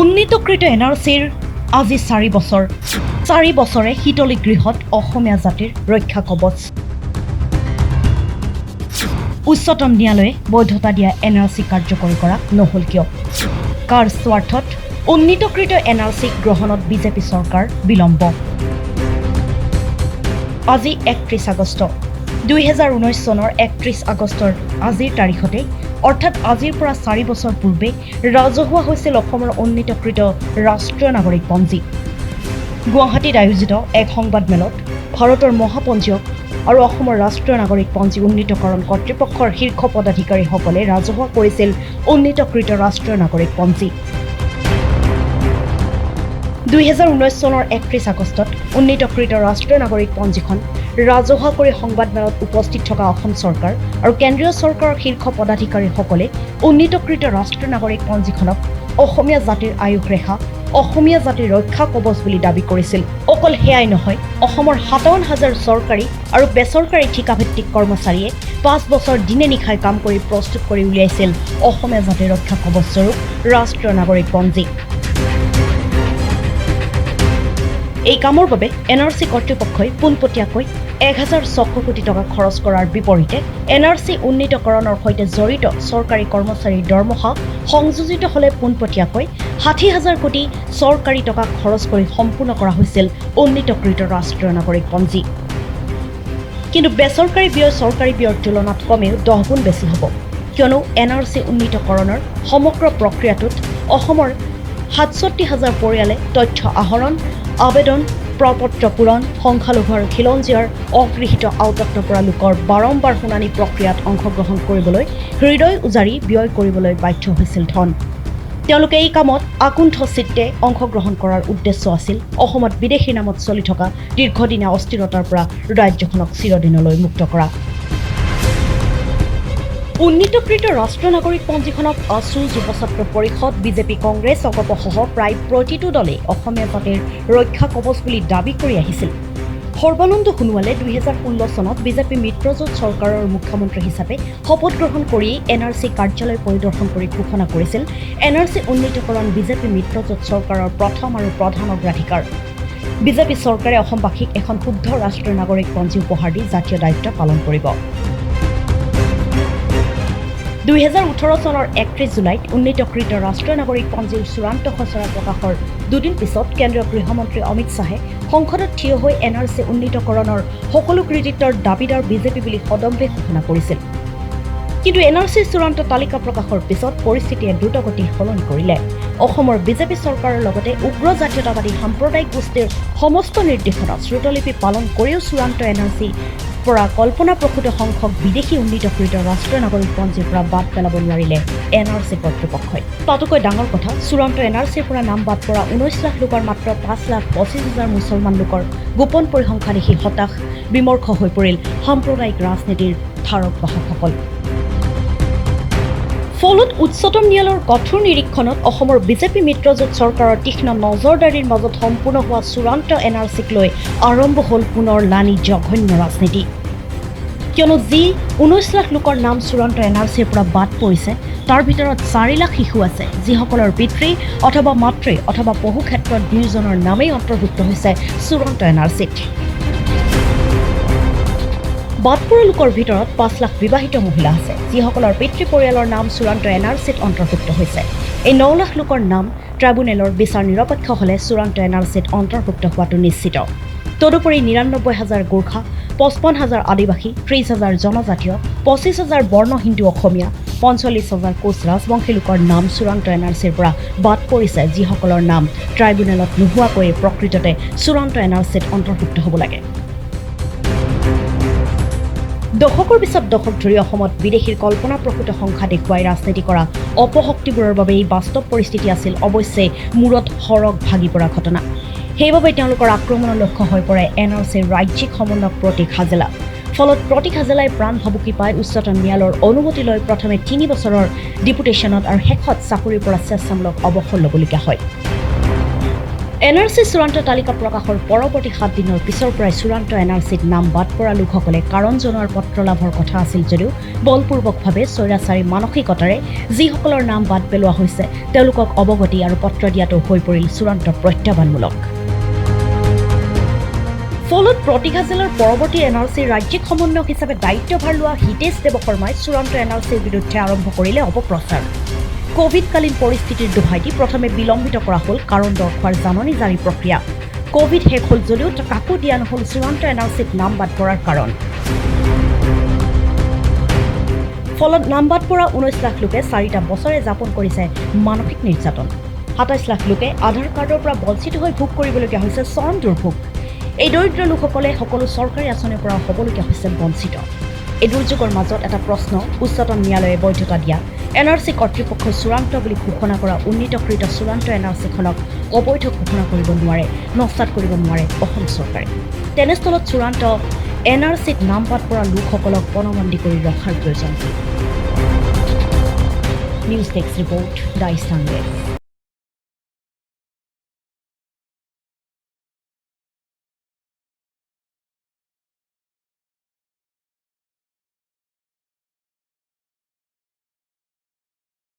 উন্নীতকৃত N R চিৰ আজি 4 বছৰ। 4 বছৰে শীতলী গৃহত অসমীয়া জাতিৰ ৰক্ষা কৱচ। উচ্চতম ন্যায়ালয়ে বৈধতা দিয়া এন আৰ চি কাৰ্যকৰী কৰা নহ'ল কিয়? কাৰ স্বাৰ্থত উন্নীতকৃত এন আৰ চি গ্ৰহণত বিজেপি চৰকাৰ বিলম্ব? আজি 31 আগষ্ট। 2019 চনৰ 31 আগষ্টৰ আজিৰ তাৰিখতে, অৰ্থাৎ আজিৰ পৰা 4 বছৰ পূৰ্বে ৰাজহুৱা হৈছিল অসমৰ উন্নীতকৃত ৰাষ্ট্ৰীয় নাগৰিক পঞ্জী। গুৱাহাটীত আয়োজিত এক সংবাদমেলত ভাৰতৰ মহাপঞ্জীয়ক আৰু অসমৰ ৰাষ্ট্ৰীয় নাগৰিক পঞ্জী উন্নীতকৰণ কৰ্তৃপক্ষৰ শীৰ্ষ পদাধিকাৰীসকলে ৰাজহুৱা কৰিছিল উন্নীতকৃত ৰাষ্ট্ৰীয় নাগৰিক পঞ্জী। 2019 চনৰ 31 আগষ্টত উন্নীতকৃত ৰাষ্ট্ৰীয় নাগৰিক পঞ্জীখন ৰাজহুৱা কৰি সংবাদমেলত উপস্থিত থকা অসম চৰকাৰ আৰু কেন্দ্ৰীয় চৰকাৰৰ শীৰ্ষ পদাধিকাৰীসকলে উন্নীতকৃত ৰাষ্ট্ৰীয় নাগৰিক পঞ্জীখনক অসমীয়া জাতিৰ আয়ুস ৰেখা, অসমীয়া জাতিৰ ৰক্ষা কৱচ বুলি দাবী কৰিছিল। অকল সেয়াই নহয়, অসমৰ 57 হাজাৰ চৰকাৰী আৰু বেচৰকাৰী ঠিকাভিত্তিক কৰ্মচাৰীয়ে 5 বছৰ দিনে নিশাই কাম কৰি প্ৰস্তুত কৰি উলিয়াইছিল অসমীয়া জাতিৰ ৰক্ষা কৱচস্বৰূপ ৰাষ্ট্ৰীয় নাগৰিক পঞ্জী। এই কামৰ বাবে এন আৰ চি কৰ্তৃপক্ষই পোনপটীয়াকৈ 1600 কোটি টকা খৰচ কৰাৰ বিপৰীতে এন আৰ চি উন্নীতকৰণৰ সৈতে জড়িত চৰকাৰী কৰ্মচাৰীৰ দৰমহা সংযোজিত হ'লে পোনপটীয়াকৈ 60 হাজাৰ কোটি চৰকাৰী টকা খৰচ কৰি সম্পূৰ্ণ কৰা হৈছিল উন্নীতকৃত ৰাষ্ট্ৰীয় নাগৰিক পঞ্জী। কিন্তু বেচৰকাৰী ব্যয় চৰকাৰী ব্যয়ৰ তুলনাত কমেও 10 গুণ বেছি হ'ব, কিয়নো এন আৰ চি উন্নীতকৰণৰ সমগ্ৰ প্ৰক্ৰিয়াটোত অসমৰ 67 হাজাৰ পৰিয়ালে তথ্য আহৰণ, আবেদন প্ৰপত্ৰ পূৰণ, সংখ্যালঘু আৰু খিলঞ্জীয়াৰ অগৃহীত আওতাত নপৰা লোকৰ বাৰম্বাৰ শুনানি প্ৰক্ৰিয়াত অংশগ্ৰহণ কৰিবলৈ হৃদয় উজাৰি ব্যয় কৰিবলৈ বাধ্য হৈছিল ধন। তেওঁলোকে এই কামত আকুণ্ঠ চিত্তে অংশগ্ৰহণ কৰাৰ উদ্দেশ্য আছিল অসমত বিদেশীৰ নামত চলি থকা দীৰ্ঘদিনীয়া অস্থিৰতাৰ পৰা ৰাজ্যখনক চিৰদিনলৈ মুক্ত কৰা। উন্নীতকৃত ৰাষ্ট্ৰীয় নাগৰিক পঞ্জীখনক আছু, যুৱ ছাত্ৰ পৰিষদ, বিজেপি, কংগ্ৰেছ, অগপসহ প্ৰায় প্ৰতিটো দলেই অসমীয়া জাতিৰ ৰক্ষা কৱচ বুলি দাবী কৰি আহিছিল। সৰ্বানন্দ সোণোৱালে 2016 চনত বিজেপি মিত্ৰজোঁট চৰকাৰৰ মুখ্যমন্ত্ৰী হিচাপে শপত গ্ৰহণ কৰিয়েই এন আৰ চি কাৰ্যালয় পৰিদৰ্শন কৰি ঘোষণা কৰিছিল, এন আৰ চি উন্নীতকৰণ বিজেপি মিত্ৰজোঁট চৰকাৰৰ প্ৰথম আৰু প্ৰধান অগ্ৰাধিকাৰ। বিজেপি চৰকাৰে অসমবাসীক এখন শুদ্ধ ৰাষ্ট্ৰীয় নাগৰিক পঞ্জী উপহাৰ দি জাতীয় দায়িত্ব পালন কৰিব। 2018 চনৰ 31 জুলাইত উন্নীতকৃত ৰাষ্ট্ৰীয় নাগৰিক পঞ্জীৰ চূড়ান্ত খচৰা প্ৰকাশৰ দুদিন পিছত কেন্দ্ৰীয় গৃহমন্ত্ৰী অমিত শ্বাহে সংসদত থিয় হৈ এন আৰ চি উন্নীতকৰণৰ সকলো কৃতিত্বৰ দাবীদাৰ বিজেপি বুলি সদম্ভে ঘোষণা কৰিছিল। কিন্তু এন আৰ চিৰ চূড়ান্ত তালিকা প্ৰকাশৰ পিছত পৰিস্থিতিয়ে দ্ৰুতগতি সলনি কৰিলে। অসমৰ বিজেপি চৰকাৰৰ লগতে উগ্ৰ জাতীয়তাবাদী সাম্প্ৰদায়িক গোষ্ঠীৰ সমস্ত নিৰ্দেশনা শ্ৰুতলিপি পালন কৰিও চূড়ান্ত এন আৰ চি পৰা কল্পনাপ্ৰসূত সংখ্যক বিদেশী উন্নীতকৃত ৰাষ্ট্ৰীয় নাগৰিক পঞ্জীৰ পৰা বাদ পেলাব নোৱাৰিলে এন আৰ চি কৰ্তৃপক্ষই। তাতোকৈ ডাঙৰ কথা, চূড়ান্ত এন আৰ চিৰ পৰা নাম বাদ পৰা 19 লাখ লোকৰ মাত্ৰ 5 লাখ 25 হাজাৰ মুছলমান লোকৰ গোপন পৰিসংখ্যা দেখি হতাশ বিমৰ্ষ হৈ পৰিল সাম্প্ৰদায়িক ৰাজনীতিৰ ধাৰক বাহকসকল। ফলত উচ্চতম ন্যায়ালয়ৰ কঠোৰ নিৰীক্ষণত অসমৰ বিজেপি মিত্ৰজোঁট চৰকাৰৰ তীক্ষ্ণ নজৰদাৰীৰ মাজত সম্পূৰ্ণ হোৱা চূড়ান্ত এন আৰ চিক লৈ আৰম্ভ হ'ল পুনৰ লানি জঘন্য ৰাজনীতি। কিয়নো যি 19 লাখ লোকৰ নাম চূড়ান্ত এন আৰ চিৰ পৰা বাদ পৰিছে, তাৰ ভিতৰত 4 লাখ শিশু আছে, যিসকলৰ পিতৃ অথবা মাতৃ অথবা বহু ক্ষেত্ৰত দুয়োজনৰ নামেই অন্তৰ্ভুক্ত হৈছে চূড়ান্ত এন আৰ চিত। বাদ পৰা লোকৰ ভিতৰত 5 লাখ বিবাহিত মহিলা আছে, যিসকলৰ পিতৃ পৰিয়ালৰ নাম চূড়ান্ত এন আৰ চিত অন্তৰ্ভুক্ত হৈছে। এই 9 লাখ লোকৰ নাম ট্ৰাইব্যুনেলৰ বিচাৰ নিৰপেক্ষ হ'লে চূড়ান্ত এন আৰ চিত অন্তৰ্ভুক্ত হোৱাটো নিশ্চিত। তদুপৰি 99 হাজাৰ গোৰ্খা, 55 হাজাৰ আদিবাসী, 30 হাজাৰ জনজাতীয়, 25 হাজাৰ বৰ্ণ হিন্দু অসমীয়া, 45 হাজাৰ কোচ ৰাজবংশী লোকৰ নাম চূড়ান্ত এন আৰ চিৰ পৰা বাদ পৰিছে, যিসকলৰ নাম ট্ৰাইব্যুনেলত নোহোৱাকৈয়ে প্ৰকৃততে চূড়ান্ত এন আৰ চিত অন্তৰ্ভুক্ত হ'ব লাগে। দশকৰ পিছত দশক ধৰি অসমত বিদেশীৰ কল্পনাপ্ৰসূত সংখ্যা দেখুৱাই ৰাজনীতি কৰা অপশক্তিবোৰৰ বাবে এই বাস্তৱ পৰিস্থিতি আছিল অৱশ্যে মূৰত সৰগ ভাগি পৰা ঘটনা। সেইবাবে তেওঁলোকৰ আক্ৰমণৰ লক্ষ্য হৈ পৰে এন আৰ চিৰ ৰাজ্যিক সমন্বয়ক প্ৰতীক হাজেলা। ফলত প্ৰতীক হাজেলাই প্ৰাণ ভাবুকি পাই উচ্চতম ন্যায়ালয়ৰ অনুমতি লৈ প্ৰথমে 3 বছৰৰ ডিপুটেশ্যনত আৰু শেষত চাকৰিৰ পৰা স্বেচ্ছামূলক অৱসৰ ল'বলগীয়া হয়। এন আৰ চি চূড়ান্ত তালিকা প্ৰকাশৰ পৰৱৰ্তী 7 দিনৰ পিছৰ পৰাই চূড়ান্ত এন আৰ চিত নাম বাদ পৰা লোকসকলে কাৰণ জনোৱাৰ পত্ৰ লাভৰ কথা আছিল যদিও বলপূৰ্বকভাৱে স্বৈৰাচাৰী মানসিকতাৰে যিসকলৰ নাম বাদ পেলোৱা হৈছে, তেওঁলোকক অৱগতি আৰু পত্ৰ দিয়াটো হৈ পৰিল চূড়ান্ত প্ৰত্যাহ্বানমূলক। ফলত প্ৰতিঘাত জিলাৰ পৰৱৰ্তী এন আৰ চিৰ ৰাজ্যিক সমন্বয়ক হিচাপে দায়িত্বভাৰ লোৱা হিতেশ দেৱ শৰ্মাই চূড়ান্ত এন আৰ চিৰ বিৰুদ্ধে আৰম্ভ কৰিলে অপপ্ৰচাৰ। কভিডকালীন পৰিস্থিতিৰ দোহাই দি প্ৰথমে বিলম্বিত কৰা হ'ল কাৰণ দৰ্শোৱাৰ জাননী জাৰি প্ৰক্ৰিয়া। কভিড শেষ হ'ল যদিও কাকো দিয়া নহ'ল চূড়ান্ত এন আৰ চিত নাম বাদ পৰাৰ কাৰণ। ফলত নাম বাদ পৰা 19 লাখ লোকে 4টা বছৰে যাপন কৰিছে মানসিক নিৰ্যাতন। 27 লাখ লোকে আধাৰ কাৰ্ডৰ পৰা বঞ্চিত হৈ ভোগ কৰিবলগীয়া হৈছে চৰম দুৰ্ভোগ। এই দৰিদ্ৰ লোকসকলে সকলো চৰকাৰী আঁচনিৰ পৰা হ'বলগীয়া হৈছে বঞ্চিত। এই দুৰ্যোগৰ মাজত এটা প্ৰশ্ন, উচ্চতম ন্যায়ালয়ে বৈধতা দিয়া, এন আৰ চি কৰ্তৃপক্ষই চূড়ান্ত বুলি ঘোষণা কৰা উন্নীতকৃত চূড়ান্ত এন আৰ চিখনক অবৈধ ঘোষণা কৰিব নোৱাৰে, নস্যাৎ কৰিব নোৱাৰে অসম চৰকাৰে। তেনেস্থলত চূড়ান্ত এন আৰ চিত নাম বাদ পৰা লোকসকলক পণবন্দী কৰি ৰখাৰ প্ৰয়োজন কি? News desk report, the Eastern Wave.